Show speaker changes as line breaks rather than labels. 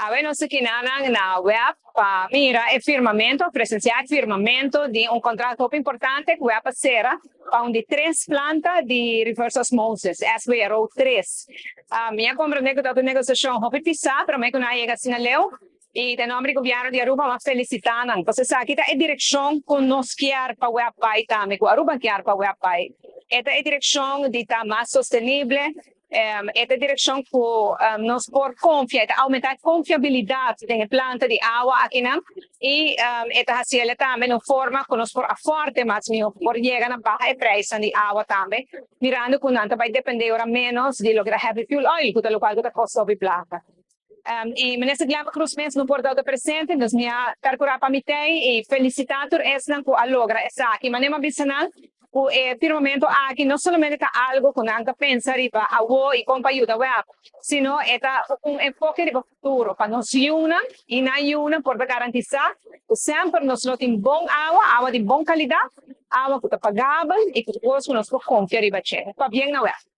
Awe nos akinan na WEB pa mira e firmamento, presencia e firmamento di un contrato hopi importante cu WEB a cera pa un di tres planta di reverse osmosis, SWRO 3. Mi a comprende cu ta un negociacion hopi pisa, pero mi cu nan a yega asina leu y den nomber di gobierno di Aruba mi a felicita nan. Pasobra esaki ta e direccion cu nos kier pa WEB bay tambe, cu Aruba kier pa WEB bay. E ta e direccion di ta mas sostenible. E ta direkshon ku nos por konfia, e ta oumentá e konfiabilidat den e planta di awa akinan i e ta hasi el tambe na un forma ku nos por afòrte mas mihó, por yega na baha e preisnan di awa tambe, mirando ku nan ta bai dependé ora ménos di loke ta heavy fuel oil, ku ta lokual ku ta kosta hopi plaka. I Minister Glenbert Croes mes no por tabata presente, dus mi a perkurá pa mi tei i felisitá tur esnan ku a logra esaki. Manera mi a bisa nan ku e firmamentu aki no solamente ta algu ku nan ta pensa riba awo i kon pa yuda web, sino e ta un enfoke riba futuro pa nos yunan i nan yunan por ta garantisá ku semper nos lo tin bon awa, awa di bon kalidat, awa ku ta pagabel i ku kos ku nos por konfia riba dje. Pabien na web.